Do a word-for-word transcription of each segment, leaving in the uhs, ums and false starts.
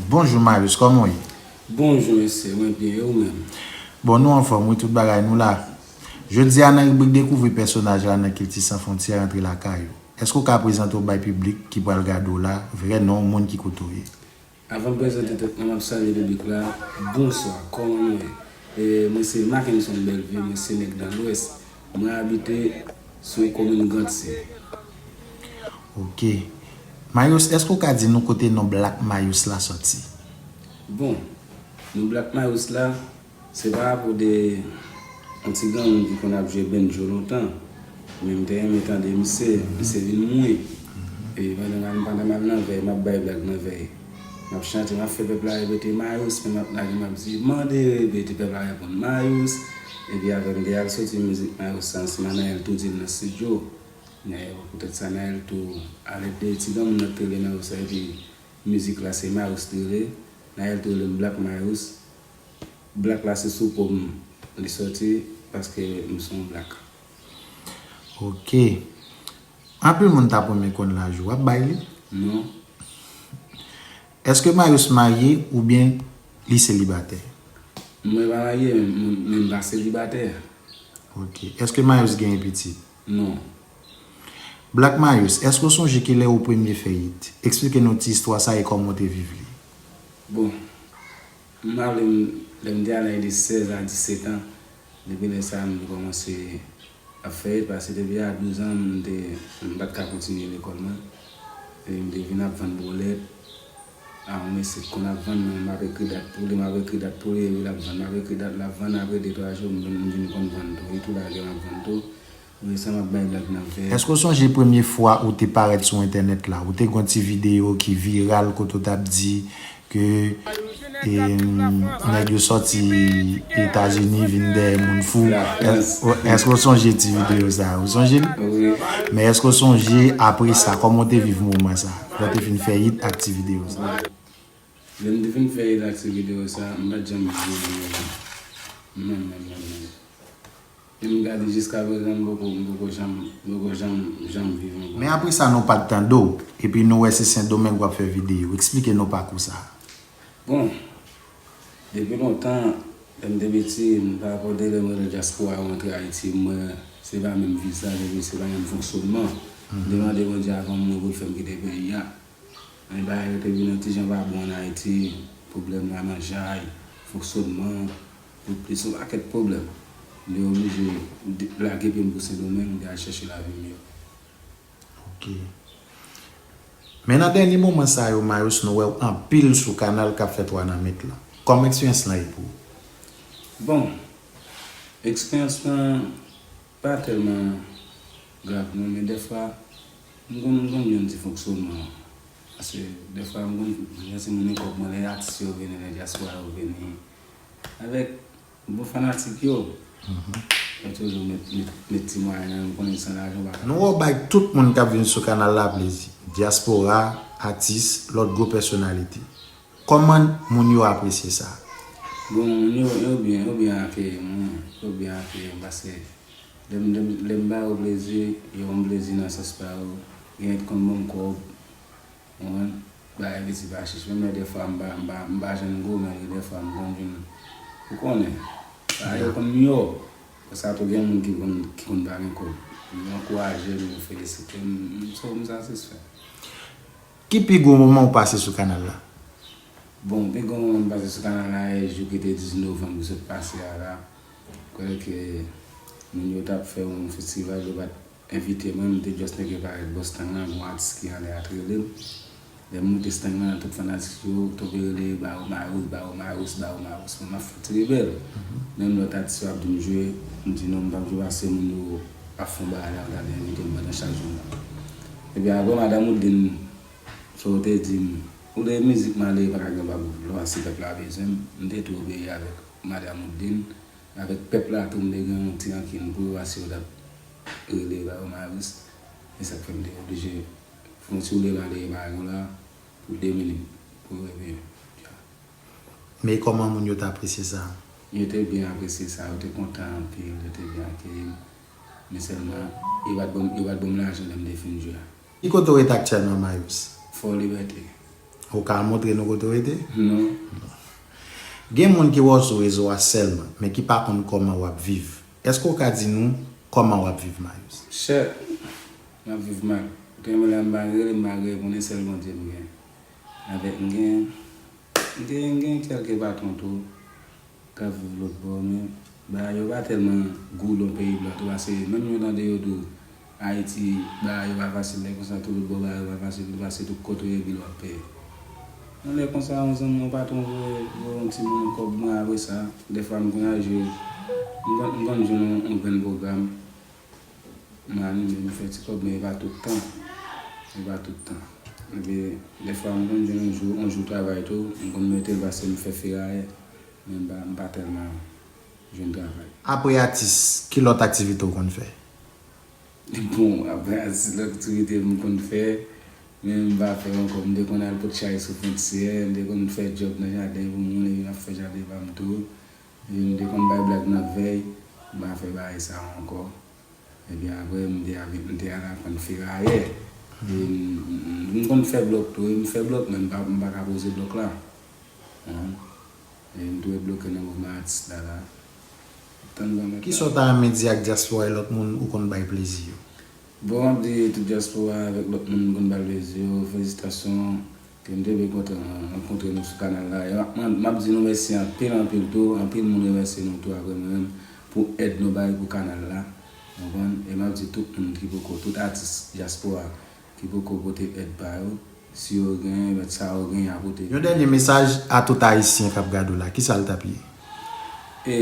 Bonjou Marius, kòman w ye? Bonjou mesye, mwen byen, e ou menm? Bon, nou anfòm wi, tout bagay nou la. Jodi a nan ribrik Dekouvri pèsonaj la nan Kilti San Fwontyè, antre lakay ou. Èske w ka prezante w bay piblik ki pral gade w la, vrè non w, moun ki kote w ye? Avan m prezante tèt mwen, m ap salye piblik la. Bonswa, kòman nou ye? E, mwen se Mackenson Bellevue, mwen se nèg nan Lwès. Mwen abite sou komin Grantse. Ok. Marius, èske w ka di nou kote non Black Marius la sòti? Bon, non Black Marius la, se pa rapò de yon ti granmoun ki konn ap jwe bendjo lontan. Men m te renmen tande misye, misye vin mwen. E pandan m al, pandan m al nan vèy, m ap bay blag nan vèy. M ap chante, m ap fè pèp la repete Marius, men m ap lage, m ap di, mande repete, pèp la reponn Marius. Epi avè m te al soti mizik Marius sa ansanm ak Naël tou di l nan estidyo. Naël, poutèt sa Naël tou alède ti granmoun nan te rele Marius la, epi mizik la se Marius te rele. Naël te rele m Black Marius. Black la se sou po m li sòti, paske m se yon black. Ok. Anpil moun t ap renmen konn laj ou. W ap bay li? Non. Èske Marius marye oubyen li selibatè? Mwen pa marye, men men m pa selibatè. Ok. Èske Marius genyen pitit? Non. Black Marius, èske w sonje kilè ou premye fè hit? Eksplike nou ti istwa sa e kòman w te viv li. Bon, m pa vle m, lè m te al nan laj de sèz a disèt an, depi lè sa a m te kòmanse ap fè hit, paske depi a douz an m te, m pa t ka kontinye lekòl mwen. Epi m te vin ap vann bwolèt. A yon mesye k konn ap vann, m ap ekri dat pou li, m ap ekri dat pou li, epi l ap vann, m ap ekri dat, l ap vann, apre de twa jou m vin, m vin konn vann tou, li tou lage m ap vann tou. Wi, sa m ap bay blag nan vè. Èske w sonje premye fwa ou te parèt sou entènèt la? Ou te gen yon ti videyo ki viral kote w t ap di ke e, nèg yo sòti Etazini vin dèyè moun fou. Èske w sonje ti videyo sa a? Ou sonje l? Wi. Men èske w sonje apre sa, kòman w te viv moman sa a? Lè w te fin fè hit ak ti videyo sa a? Lè m te fin fè hit ak ti videyo sa a, m pa t janm bliye li menm, menm, menm, menm. E m gade jiskaprezan m poko, m poko janm, m poko janm, janm viv ankò. Men apre sa nou pa t tande w, epi nou wè se Sendomeng w ap fè videyo. Eksplike nou pakou sa a. Bon, depi lontan, lè m te piti, m pa pòte lè m rele dyaspora yo antre Ayiti, m wè se pa menm viv sa, epi se pa menm fonksyonman. M te mande Bondye avan m mouri pou l fè m kite peyi a. Men bagay yo te vin yon ti jan pa bon ann Ayiti, pwoblèm lamanjay, fonksyonman, plis yon pakèt pwoblèm. M te oblije lage pye m pou Sendomeng, m te al chèche lavi m yo. Ok. Men nan dènye moman sa yo, Marius, nou wè w anpil sou kanal k ap fè twa nan met lan. Kòman eksperyans lan ye pou ou? Bon, eksperyans lan pa tèlman grav non, men dèfwa m konn, m konn gen yon ti fonksyonman. Paske dèfwa m konn, jan timoun ekòp mwen, lè atis yo vini, lè dyaspora yo vini, avèk bon fanatik yo, yo toujou met, met, met ti mwayen nan yo, m konnen san lajan w pa ka. Nou wè w bay tout moun k ap vin sou kanal la plezi, dyaspora, atis, lòt gwo pèsonalite. Kòman moun yo apresye sa? Bon, moun yo, yo byen, yo byen akeyi mwen, yo byen akeyi m, paske lè m, lè m, lè m ba yo plezi, yo ban m plezi nan sans pa yo, genyen ki konn ban m kòb, ou konprann, bagay piti pa chich, menm lè dèfwa m pa, m pa, m pa jwenn gwo, men dèfwa m konn jwenn, ou konnen, bagay yo konn miyò, konsa tou gen moun ki konn, ki konn pa gen kòb, yo ankouraje m, yo felisite m, m, so, m satisfè. Ki pi gwo moman w pase sou kanal la? Bon, pi gwo moman m pase sou kanal la e jou ki te diz novanm ki sot pase a la. Kwè ke moun yo t ap fè yon festival, yo pa t envite mwen, m te just nèke parèt bò stang lan, gon atis ki anlè a t rele m. Lè m moute stang lan, tout fanatik yo tonbe rele, ba yo Marius, ba yo Marius, ba yo Marius. Mwen, m ap fè ti rebèl. Menm lòt atis yo ap di m jwe, m di non, m p ap jwe paske moun yo ap fè yon bagay la, yo ta dwe envite m pandan chak jounen. Epi apre, madanm Woodline, sa w te di m, ou lè mizik malere pa ka gen bab lwa si pèp la bezwen m, m te tou obeyi avèk madanm Woodline, avèk pèp la tou m te gen yon ti rankin pou yo, paske yo t ap rele ba yo Marius. Se sa k fè m te oblije fè yon ti woule malere pa gen la pou de minit pou yo reveyen. Men kòman moun yo t apresye sa? Yo te byen apresye sa, yo te kontan anpil, yo te byen akeyi m. Men sèlman, yo pa t ban m, yo pa t ban m lajan lè m te fin jwe a. Ki kote w ret aktyèlman, Marius? Fò Libète. Ou ka montre nou kote w rete? Non. Gen moun ki wè w sou rezo a sèlman, men ki pa konn kòman w ap viv. Èske w ka di nou kòman w ap viv, Marius? Chè, m ap viv mal. Ou te renmen lè m malere, m malere, konnen sèl Bondye m gen. Avèk m gen, m gen, m gen kèlke patwon tou k ap viv lòt bò, men bagay yo pa tèlman gou nan peyi blan tou, paske menm yo tande yo di w Ayiti, bagay yo pa fasil, lè konsa tout lòt bò bagay yo pa fasil tou, paske tout kote w ye bil w ap peye. Yon lè konsa, yon zanmi, yon patwon voye, voye yon timoun yon kòb mwen, apre sa, dèfwa m konn al jwe, m konn, m konn jwenn yon, yon grenn pwogram, m anime, m fè ti kòb, men e pa tout tan. E pa tout tan. Epi, dèfwa, m konn jwenn yon jou, yon jou travay tou, m konn mete l paske m fè ferayè, men m pa, m pa tèlman jwenn travay. Apre atis, ki lòt aktivite w konn fè? Bon, apre atis, lòt aktivite m konn fè, men m pa fè ankò. M te konn al pot chay sou fwontyè, m te konn fè djòb nan jaden pou moun, epi m ap fè jaden pa m tou. Epi m te konn bay blag nan vèy, m pa fè bagay sa yo ankò. Epi apre, m te, m te al aprann ferayè. E m, m, m konn fè blòk tou, wi, m fè blòk, men m pa, m pa ka poze blòk la. Hein? E m tou bloke nan mouvman atis la la. Tann ban mèt la. Kisa w ta renmen di ak dyaspora e lòt moun ou konn bay plezi yo? Bon, m ap di tout dyaspora avèk lòt moun m konn bay plezi yo, felisitasyon. Ke m te byen kontan rankontre nou sou kanal la. E m ap, m ap di nou mèsi anpil, anpil tou. Anpil moun remèsye nou tou apre mwen menm pou èd nou bay pou kanal la. Ou konprann? E m ap di tout moun ki poko, tout atis dyaspora ki poko pote èd pa yo, si yo gen, mèt sa yo gen, y a pote. Yon dènye mesaj a tout Ayisyen k ap gade w la, kisa l t ap ye? E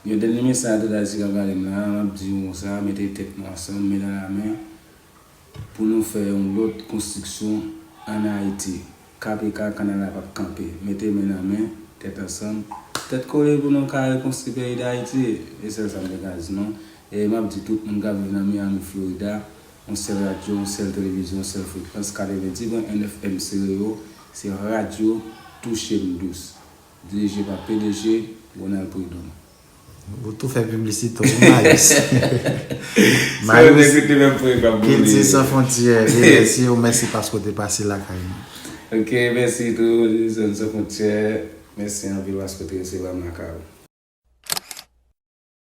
yon dènye mesaj a tout Ayisyen k ap gade m la, m ap di nou konsa, mete tèt nou ansanm, men nan la men, pou nou fè yon lòt konstriksyon ann Ayiti. K P K, kanal la p ap kanpe. Mete men nan men, tèt ansanm, tèt kole pou nou ka rekonstwi peyi Dayiti. E sèl sa m te ka di nou. E m ap di tout moun k ap viv nan Miami, Florida, yon sèl radyo, yon sèl televizyon, yon sèl frekans, katrevenndis pwen en F M Stereo, se radyo Touche M Dous. Dirije pa P D G Ronald Prud'homme. Ou tou fè piblisite w, Marius. Marius, Kilti San Fwontyè remèsye w, mèsi paske w te pase lakay nou. Ok, mèsi tou, Kilti San Fwontyè. Mèsi anpil paske w te resevwa m lakay ou.